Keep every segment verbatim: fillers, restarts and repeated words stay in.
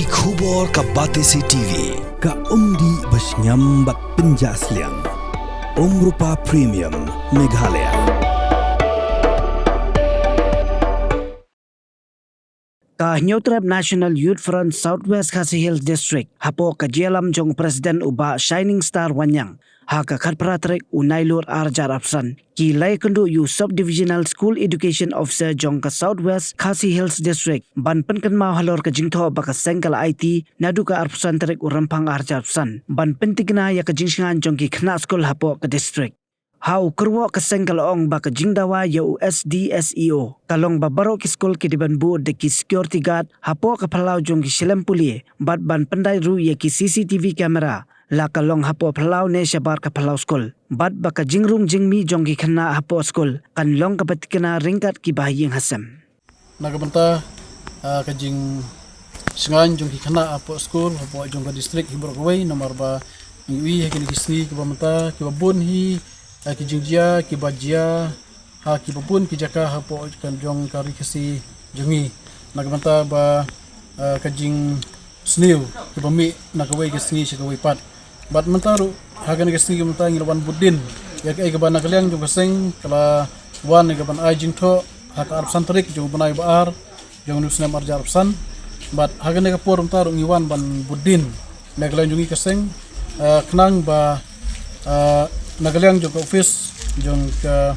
Ki khubor ka Batesi T V, ka umdih ba shngiam bad pynjah sliang. Umrupa Premium, Meghalaya. Ka Hynñiewtrep National Youth Front South West Khasi Hills District, hapoh ka jingïalam jong President u Bah Shining Star Wanniang, ha ka khatphra tarik u Nailur arhajar arphew san, ki la ïakynduh ïa u Sub Divisional School Education Officer jong ka South West Khasi Hills District ban pynkynmaw halor ka jingthoh ba ka seng ka la aiti naduh ka arphew san tarik u Rymphang arhajar arphew san ban pyntikna ïa ka jingshngaiñ jong ki khynnah skul hapoh ka district. Ha u kyrwoh ka seng ka la ong ba ka jingdawa ïa u S D S E O ka long ba baroh ki skul ki dei ban buh da ki security guard hapoh ka phyllaw jong ki shlem pule bad ban pyndait ruh ïa ki C C T V camera, la ka long hapoh phyllaw ne shabar ka phyllaw skul, bad ba ka jingrung jingmih jong ki khynnah hapoh skul kan long kaba thikna ryngkat ki bahaïing hasem. Na ka bynta, ah, ka jingshngaiñ jong ki khynnah hapoh skul, hapoh jong ka district hi baroh kawei, namar ba ngi ïohi ha kine ki sngi kiba mynta, kiba bun hi, ah, ki jingjia kiba jia ha kiba bun ki jaka hapoh kan jong ka Ri Khasi jong ngi. Na ka bynta ba, ah, ka jingsniew kiba mih na kawei ka sngi sha kawei pat. Bad mynta ruh, ha kane ka sngi ka mynta ngi la wan bud dien ïa kaei kaba na ka liang jong ka seng ka la wan ïa kaban ai jingthoh ha ka arphew san tarik jong u bnai ba ar jong une u snem arhajar arphew san. Bad ha kane ka por mynta ruh ngi wan ban bud dien na ka liang jong ngi ka seng, eh, khnang ba, eh, na ka liang jong ka office jong ka,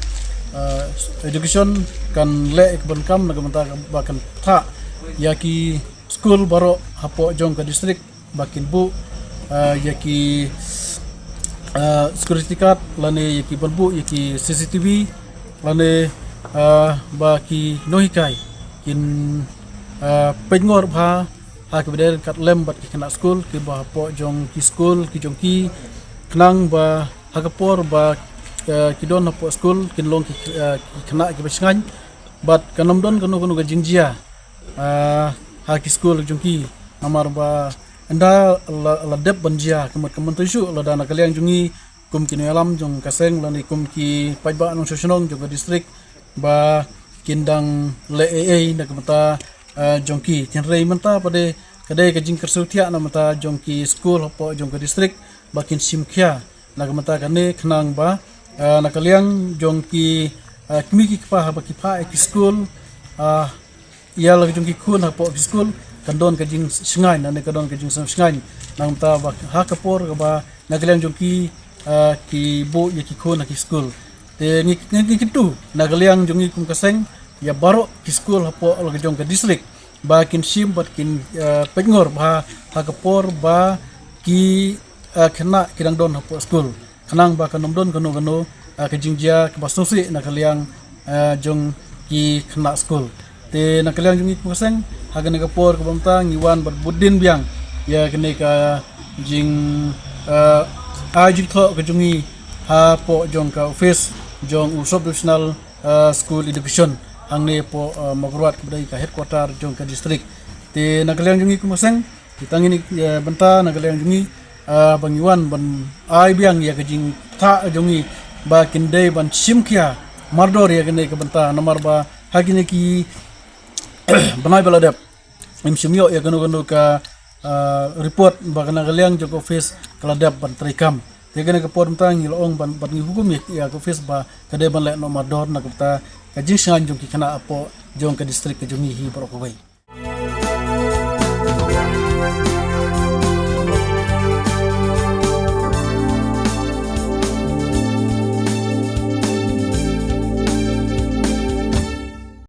eh, education kan leh ïa ka ban kam na ka bynta ba kan thah ïa ki skul baroh hapoh jong ka district ba kin buh, ah, ïa ki, ah, security guard lane ïa ki ban buh ïa ki C C T V lane, ah, ba ki nonghikai kin, ah, peit ngor bha ha kiba dei ryngkat lem bad ki khynnah skul kiba hapoh jong ki skul ki jong ki, khnang ba ha ka por ba, ah, ki don hapoh skul kin long ki, ah, ki khynnah kiba shngaiñ bad kan ym don kano kano ka jingjia, ah, ha ki skul jong ki, namar ba ynda la, la dep ban jia ka mut ka mynta shuh, lada na ka liang jong ngi kum ki nongïalam jong ka seng lane kum ki paidbah nongshong shnong jong ka district ba kin dang leh ei ei na ka bynta, ah, jong ki. Hynrei mynta pat de ka dei ka jingkyrsiew thiah na ka bynta jong ki skul hapoh jong ka district ba kin shim khia na ka bynta kane khnang ba, ah, na ka liang jong ki, ah, kmie ki kpa haba ki phah ïa ki skul, ah, ïa la ka jong ki khun hapoh ki skul kan don ka jingshngaiñ, lane ka don ka jingsngewshngaiñ na ka bynta ba ha ka por kaba na ka liang jong ki, ah, ki buh ïa ki khun ha ki skul. Te ngi, ngi, ngi kyntu na ka liang jong ngi kum ka seng ïa baroh ki skul hapoh la ka jong ka district ba kin shim bad kin, eh, peit ngor bha ha ka por ba ki, eh, khynnah ki dang don hapoh skul, khnang ba kan ym don kano kano, eh, ka jingjia kaba sngewsih na ka liang, eh, jong ki khynnah skul. Te na ka liang jong ngi kum ka seng ha kane ka por kaba mynta ngi wan bad bud dien biang ïa kane ka jing, eh, ai jingthoh ka jong ngi hapoh jong ka office jong u Sub Divisional, eh, School Education hangne hapoh, eh, Mawkyrwat kaba dei ka headquarter jong ka district. Te na ka liang jong ngi kum ka seng, kita ngi ni, eh, bynta na ka liang jong ngi, eh, ba ngi wan ban ai biang ïa ka jingthah jong ngi ba kin dei ban shim khia mardor ïa kane ka bynta, namar ba ha kine ki bnai ba la dep ngim shym ïoh ïa kano kano ka, ah, report ba ka na ka liang jong ka office ka la dep ban treikam. Te kane ka por mynta ngi la ong ban, ban ngi hukum ïa, ïa ka office ba ka dei ban leh noh mardor na ka bynta ka jingshngaiñ jong ki khynnah hapoh jong ka district ka jong ngi hi baroh kawei.